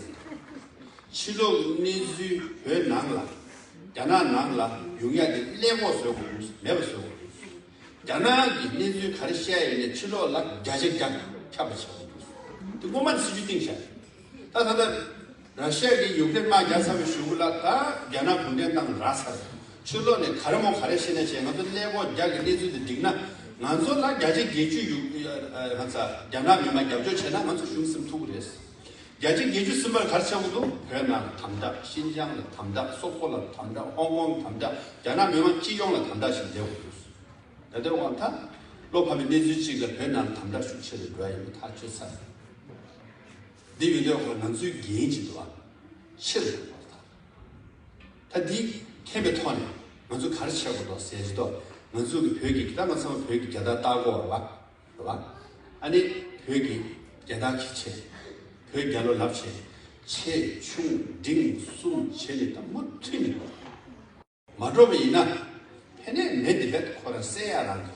ཕྱི་ལོགས་གནས་ཚུལ་བོད་ནང་ལ། རྒྱ་ནག་ནང་ལ་ཡོང་ཡ་དེ་ཀླད་ཀོར་བཟོ་དགོས་འདུག་མེད་པ་བཟོ་དགོས་འདུག་རྒྱ་ནག་གི་གནས་ཚུལ་ག་རེ་བཤད་ཡོད་ནས་ཕྱི་ལོགས་ལ་བརྒྱ་ཆ་བརྒྱ་ཁྱབ་པ་བྱེད་དགོས་འདུག་དེ་སྔོན་མ་ནས་སྲིད་ཇུས་བཏིང་བཞག་ད་ད་ལྟ་ར་ཤ་གིས་ཡུཀ་རེན་དམག་རྒྱག་ཚར་བའི་གཞུག་གུ་ལ་ད་རྒྱ་ནག་གུང་ཁྲན་ཏང་རག་ཚར། ཕྱི་ལོགས་ནས་ག་རེ་མོ་ག་རེ་བཤད་ན་བྱས། ང་ཚོ་ཀླད་ཀོར་རྒྱ་གི་གནས་ཚུལ་དེ་འགྲིག་ན། ང་ཚོ་ལ་བརྒྱ་ཆ་བརྒྱད་ཅུ་ཡུ་ང་ཚོ་རྒྱ་ནག་མི་མང་རྒྱབ་སྐྱོར་བྱས་ན་ང་ཚོ་གཞུང་སེམས་ཐུག་གི་རེད། བརྒྱ་ཆ་བརྒྱད་ཅུ་ཟིན་པར་ག་རེ་བྱེད་དགོས་འདུག་བོད་ནང་ལ་དམ་དྲག་ཤིན་ཅང་ལ་དམ་དྲག་སོག་པོ་ལ་དམ་དྲག་ཧོང་ཀོང་དམ་དྲག་རྒྱ་ནག་མི་མང་སྤྱི་ཡོངས་ལ་དམ་དྲག་ཞིག་བྱེད་དགོས་འདུག་ད་ལྟའི་དབང་ཐང་། བློ་ཕམ་པའི་གནས་ཚུལ་གཅིག་ལ་བོད་ནང་དམ་དྲག་ཤུགས་ཆེ་རུ་འགྲོ་ཡ་ཡིན་པ་ཐག་ཆོད་ཚར། འདི་ཡོད་དུས་ཁོ་ང་ཚོའི་འགན་ཅིག་འདུག་ཨ། ཆེ་རུ་འགྲོ་བ་དང་། ད་འདི་མཁྱེན་པའི་ཐོག་ནས་ང་ཚོ་ག་རེ་བྱེད་དགོས་འདུག་ཟེར་གྱི་འདུག་ང་ཚོ་གི་བོད་ཀྱི་ད་ང་ཚང་མ་བོད་ཀྱི་རྒྱལ་དར་བཏགས་དགོས་རེད་བ། རེད་བ། ཨ་ནི་བོད་ཀྱི་རྒྱལ་དར་གྱི་ཆེད། བོད་རྒྱལ་ལོ་ལབ་བྱས། ཆེ་ཆུང་འབྲིང་གསུམ་བྱས་ནས་ད་མུ་མཐུད་ནས། མ་འགྲོ་བ་ཡིན་ན། ཕན་ནས་མེད་དེ་བས་ཁོ་རང་བསད་ཡ་རང་གི་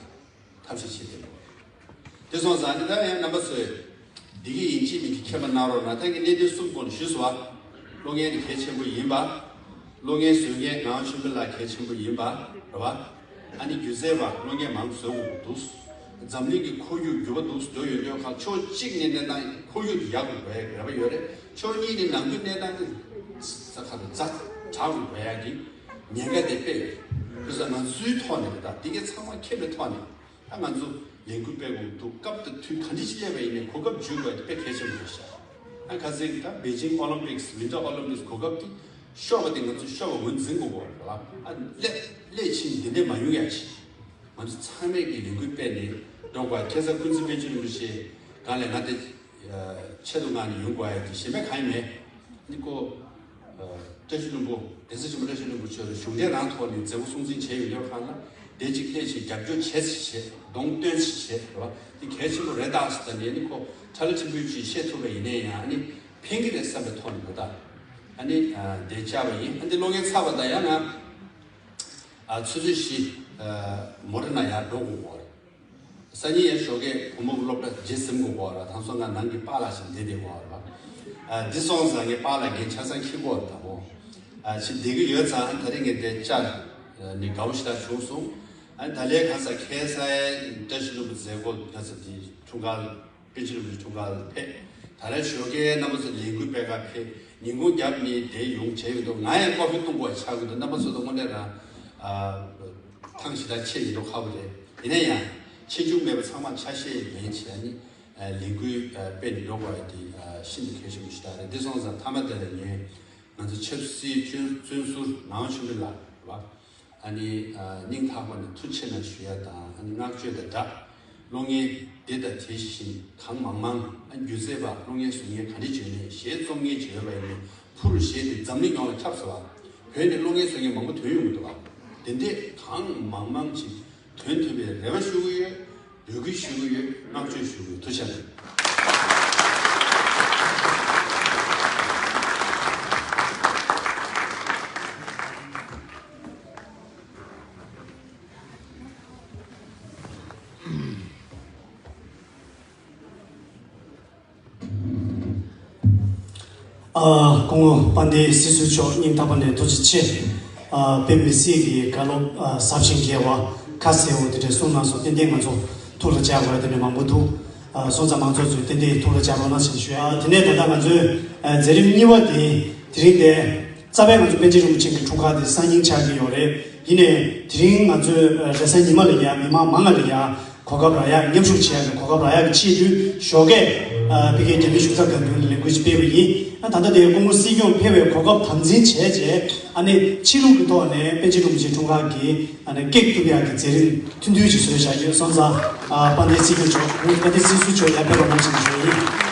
ཐབས་ཤེས་བྱེད་དེ་རེད། དེ་སོང་ཙང་ནི་ད་ཡང་རྣམ་པ་ཚོས་བདེ་སྐྱིད་ཡིན་གཅིག་མིན་གཅིག་མཁྱེན་པ་གནང་རོགས་གནང་། ད་ངས་གནད་དོན་གསུམ་སྐོར་ནས་ཞུས་སོང་བ། གློག་བརྙན་ནི་གལ་ཆེན་པོ་ཡིན་པ། གློག་བརྙན་བཟོ་མཁན་ངག་དབང་ཆོས་འཕེལ་ལགས་གལ་ཆེན་པོ་ཡིན་པ། རེད་བ། ཨ་ནི་སྒྱུ་རྩལ་བ་གློག་བརྙན་མང་བཟོ་དགོས་འདུག་འཛམ་གླིང་གི་ཁོར་ཡུག་འགྱུར་བ་འདུག་འགྲོ་ཡོད་དུས་ཁ་ཕྱོགས་གཅིག་ནས་གནས་སྟངས་ཁོར་ཡུག་དེ་ཡག་དགོས་པའི་རེ་བ་ཡོད་རེད། ཕྱོགས་གཉིས་ནས་ནང་ཁུལ་གནས་སྟངས་དེ་ས་ཁ་དང་ཛ་དྲག་དགོས་པའི་ཡག་གི་ཉེན་ཁ་དེ་དཔེ་ཡོད་རེད། བྱས་ཙང་ང་ཚོའི་ཐོག་ནས་ད་དེ་གའི་ཚང་མ་མཁྱེན་པའི་ཐོག་ནས་ད་ང་ཚོ་ལས་འགུལ་སྤེལ་དགོས་འདུག་སྐབས་དང་དུས་ག་འདྲ་ཞིག་སླེབས་པ་ཡིན་ནའི་གོ་སྐབས་འཇུས་དགོས་དེ་དཔེ་གལ་ཆེན་པོ་རེད་ཤག་ཨ་ཁ་སང་གི་ད་པེ་ཅིང་ཨོ་ལིམ་པིག་སི་ཝིན་ཊར་ཨོ་ལིམ་པིག་སི་གོ་སྐབས་དེ་ཤོར་བ་དེ་ང་ཚོས་ཤོར་བ་ངོས་འཛིན་དགོས་པ་རེད་བ། ཨ་སླད་སླད་ཕྱིན་འདི་འདྲས་མ་ཡོང་ཡ་ཆེད། ང་ཚོ་ཚང་མས་ཀྱི་ལས་འགུལ་སྤེལ་ནས་འགྲོ་དགོས། ཁ་སང་ཀུན་གཟིགས་པཎ་ཆེན་རིན་པོ་ཆེ་སྒང་ལ་ང་དེ་ཆེད་དུ་མངགས་ནས་ཡོང་དགོས་ཡ་དེ་གཞན་པ་གང་ཡང་མེད། ནི་ཁོ་བཀྲ་ཤིས་ལྷུན་པོ་གདན་ས་ཆེན་པོ་བཀྲ་ཤིས་ལྷུན་པོ་མཆོག་ལ་གཞུང་འབྲེལ་རང་ཐོག་ནས་མཛད་སྒོ་སྲུང་བརྩི་བྱས་ཡོང་དུས་ཁ་ལ་དེ་གཅིག་སླད་ཕྱིན་རྒྱབ་སྐྱོར་བྱེད་ཟེར་བྱས་གདོང་སྟོན་ཟེར་བྱས་རེད་བ། དེ་གལ་ཆེན་པོ་རེད་ད་ཟེར། ད་ནས་ནི་ཁོ་ཁྲ་ལ་ཆེན་པོའི་ཅིག་བཤད་ཐུབ་པ་ཡིན་ནའི་ཡང་ནི་ཕན་གྱི་རེད་བསམ་པའི་ཐོག་ནས་རེད་ད། ཨ་ནི་དེ་བཅར་བ་ཡིན། ཨ་འདི་གློག་བརྙན་ཚར་བ་དང་ཡང་ང་ཨ་ཆུ་ཚོད་བཞི་ཨ་མོ་ཊ་ནང་ཡར་འགྲོ་དགོས་པ་རེད། སང་ཉིན་ཡང་ཞོགས་ཀས་བུ་མོ་གི་སློབ་གྲྭ་རྗེས་ཟིན་དགོས་པ་རེད། དེང་སང་ང་ནང་གི་པཱ་ལགས་ཤིག་བསྡད་བསྡད་དགོས་པ་རེད། ཨ་འདི་སོང་ཙང་ངས་པཱ་ལགས་འགན་ཆ་ཚང་འཁྱེར་དགོས་རེད་ད་མོ། ཨ་ཅིག་བསྡད་ཀྱི་ཡོད་ཙང་ད་རེས་ངས་དེ་བཅར་ནས་དགའ་པོ་ཞེ་དྲག་བྱུང་སོང་། ཨ་ནི་ད་ལན་ཁ་སང་ཁ་སང་བཀྲ་ཤིས་ལྷུན་པོ་མཛད་སྒོ་ཁ་སང་དེ་འཁྲུངས་སྐར། པཎ་ཆེན་རིན་པོ་ཆེ་འཁྲུངས་སྐར་ལ་ཕེབས། ད་རེས་ཞོགས་ཀས་རྣམ་པ་ཚོ་ལས་འགུལ་སྤེལ་ག་ཕེབས། ཉིན་གུང་རྒྱབ་ནས་དེ་ཡོང་བྱས་ཡོད་འདུག་ང་ཡང་ཀོ་ཕི་བཏུང་དགོས་ཆགས་ཀྱི་འདུག་རྣམ་པ་ཚོ་དང་དངོས་གནས་རང་ཨ་ཐང་ཞེ་དྲག་ཆད་ཡོད་འདུག་ཁག་པོ་རེད། ཡིན་ན་ཡང་ཆེ་ཆུང་མེད་པ་ཚང་མ་ཆ་ཤས་ལེན་བྱས་ནས་ཨ་ལས་འགུལ་ཨ་སྤེལ་ནས་འགྲོ་དགོས་ཡ་དེ་ཨ་ཤིན་ཏུ་གལ་ཆེན་པོ་ཞིག་རེད། འདི་སོང་ཙང་མཐའ་མ་དེ་ལ་ངས་ང་ཚོ་ཆབ་སྲིད་བཙོན་བཙོན་ཟུར་ངག་དབང་ཆོས་འཕེལ་ལགས་རེད་བ། ཨ་ནི་ཨ་སྙིང་ཐག་པ་ནས་ཐུགས་རྗེ་ཆེ་གནང་ཞུ་ཡ་དང་། ཨ་ནི་བསྔགས་བརྗོད་དང་སྦྲགས་སློབ་གཉེར་འདི་དང་དེ་བཞིན་གང་མང་མང་། ཨ་སྒྱུ་རྩལ་པ་སློབ་གཉེར་བཟོ་མཁན་ག་འདྲ་བྱས་ནས་གཞས་རྩོམ་མཁན་བྱས་པ་ཡིན་ན་ཕུར་གཞས་དེ་འཛམ་གླིང་ཡོངས་ལ་ཁྱབ་སོང་བ། བོད་ནས་སློབ་གཉེར་བཟོ་མཁན་མང་པོ་ཐོན་ཡོང་གི་འདུག་བ། དེ་འདྲས་གང་མང་མང་ཅིག་ཐོན་ཐུབ་པའི་རེ་བ་ཞུ་གི་ཡོད། འབོད་སྐུལ་ཞུ་གི་ཡོད། བསྔགས་བརྗོད་ཞུ་གི་ཡོད། ཐུགས་རྗེ་ཆེ། ཨ། སྐུ་ངོ་དཔལ་ལྡན་སྲིད་ཟུར་མཆོག་སྙིང་ཐག་པ་ནས་ཐུགས་རྗེ་ཆེ། ཨ། དཔེ་མི་སྲིད་ཀྱི་བཀའ་སློབ་ཨ་ཟབ་ཞིང་རྒྱས་པ་ཁ་གསལ་བོ་དེ་འདྲ་གསུངས་གནང་སོང་། ཏན་ཏན་ང་ཚོ་ཐུགས་ལ་འཇགས་དགོས་དེ་འདྲ་མང་པོ་འདུག་ཨ། སོང་ཙང་མང་ཚོགས་ཚོས་ཏན་ཏན་ཐུགས་ལ་འཇགས་རོགས་གནང་ཞེས་ཞུ་ཡ། དེ་ནས་ད་ལྟ་ང་ཚོའི་ཨ་མཛད་རིམ་གཉིས་པ་དེ་དེ་རིང་དེ། རྩ་བའི་ང་ཚོ་པཎ་ཆེན་རིན་པོ་ཆེ་གི་འཁྲུངས་སྐར་དེ་སང་ཉིན་ཆགས་ཀྱི་ཡོད་རེད། ཡིན་ནའི་དེ་རིང་ང་ཚོས་རེས་གཟའ་ཉི་མ་ལ་ཡ་མི་མང་མང་ང་ལ་ཡ་གོ་སྐབས་རག་ཡ། མཉམ་ཞུགས་བྱེད་ཡ་གི་གོ་སྐབས་རག་ཡ་གི་ཆེད་དུ་ཞོགས་ཀས་ཨ་ཕ་གིའི་རྒྱ་མི་བཞུགས་ས་སྒང་དུ་ལས་འགུལ་ཞིག་སྤེལ་བ་ཡིན། ཨ་ད་ལྟ་དེ་སྐུ་ངོ་སྲིད་སྐྱོང་ཕེབས་པའི་གོ་སྐབས་དམ་འཛིན་བྱས་རྗེས། ཨ་ནི་ཕྱི་ལུགས་ཀྱི་ཐོག་ནས་པཎ་ཆེན་རིན་པོ་ཆེའི་འཁྲུངས་སྐར་གྱི་ཨ་ནི་ཀེག་གཏུབ་ཡ་གི་མཛད་རིམ་ཐུང་ཐུང་ཞིག་བཟོས་བཞག་ཡོད། སོང་ཙང་ཨ་དཔལ་ལྡན་སྲིད་སྐྱོང་མཆོག་དཔལ་ལྡན་སྲིད་ཟུར་མཆོག་ཡར་ཕེབས་རོགས་གནང་ཞེས་ཞུ་ཡ་ཡིན།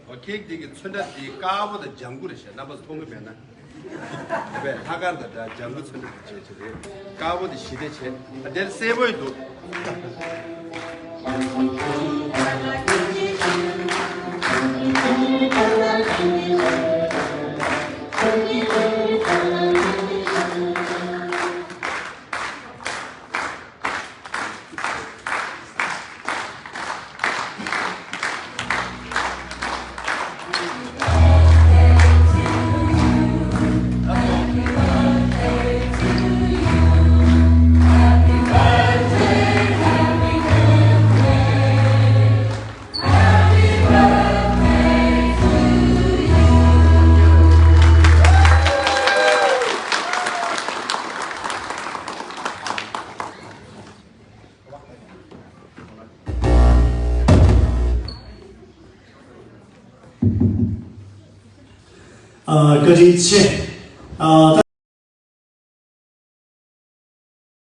ཨོ། ཀེག་འདི་གི་ཚོན་ཁྲ་འདི་དཀར་པོ་དང་ལྗང་གུ་རེད་ཤག་རྣམ་པ་ཚོ་མཐོང་གི་མེད་ན། དེ་བས་ལྷག་དཀར་དང་འདྲ་ལྗང་གུ་ཚོན་ཁྲ་དང་བྱས་བྱས་རེད། དཀར་པོ་དེ་ཞི་བདེ་བྱས། ཨ་དེར་སེར་པོ་ཡི་འདུག་ཨ། བཀའ་དྲིན་ཆེ། ཨ།